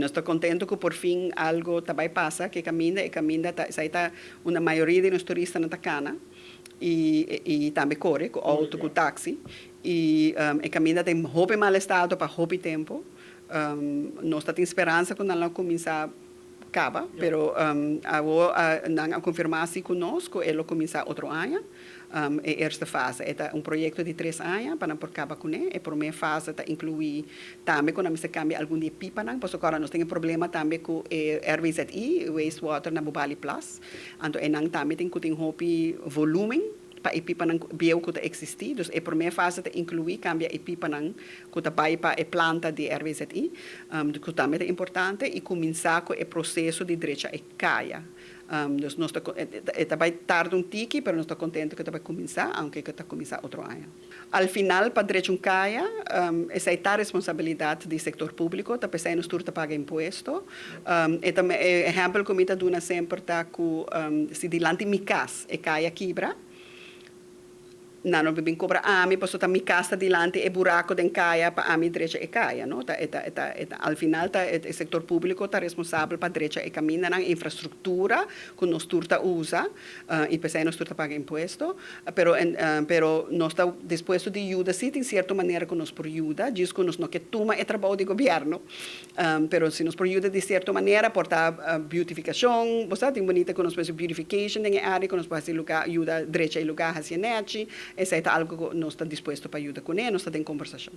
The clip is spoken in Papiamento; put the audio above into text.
Nos ta contento cu por fin algo ta bay pasa, cu e caminda ta, esey ta un mayoria di nos turistanan ta cana y tambe core cu auto, cu taxi y e caminda tin hopi mal estado pa hopi tempo. Nos tin speransa cu nan cuminsa caba, pero nan a confirma cu nos cu e lo cuminsa otro aña. E eerste fase ta un proyecto di 3 aña pa por caba cu ne. E prome fase ta inclui tambe cu nos cambia algun di pipanan, pasobra awor nos tin problema tambe cu e RWZI, wastewater na Bubali Plas. Anto e nan tambe tin cu tin hopi volumen pa e pipanan bieu cu ta existi. Dus e prome fase ta inclui cambia e pipanan cu ta bay pa e planta di RWZI, cu tambe ta importante, y cuminsa cu e proceso di drecha e caya. Dus nos ta bay tarda un tiki, pero nos ta contento cu ta bay cuminsa, aunke cu ta cuminsa otro aña. Al final, pa drecha un caya, esey ta responsabilidad di sector publico, ta p'esey nos tur ta paga impuesto. Y tambe, ehempel cu mi ta duna semper ta cu si dilanti mi cas e caya kibra, nan no bin cobra ami, paso ta mi cas dilanti e buraco den caya pa ami drecha e caya, no? Ta eta eta eta al final ta e sector publico ta responsabel pa drecha e camindanan, infrastructura cu nos tur ta usa, y p'esey nos tur ta paga impuesto, pero nos ta dispuesto di yuda si tin cierto manera cu nos por yuda, djis cu nos no kier tuma e trabou di gobierno, pero si nos por yuda di cierto manera, por ta beautificacion, bo tin bunita cu nos por beautification den area, cu nos por haci luga, yuda drecha e luga haci nechi, esey ta algo cu nos ta dispuesto pa yuda cu ne, nos ta den conversacion.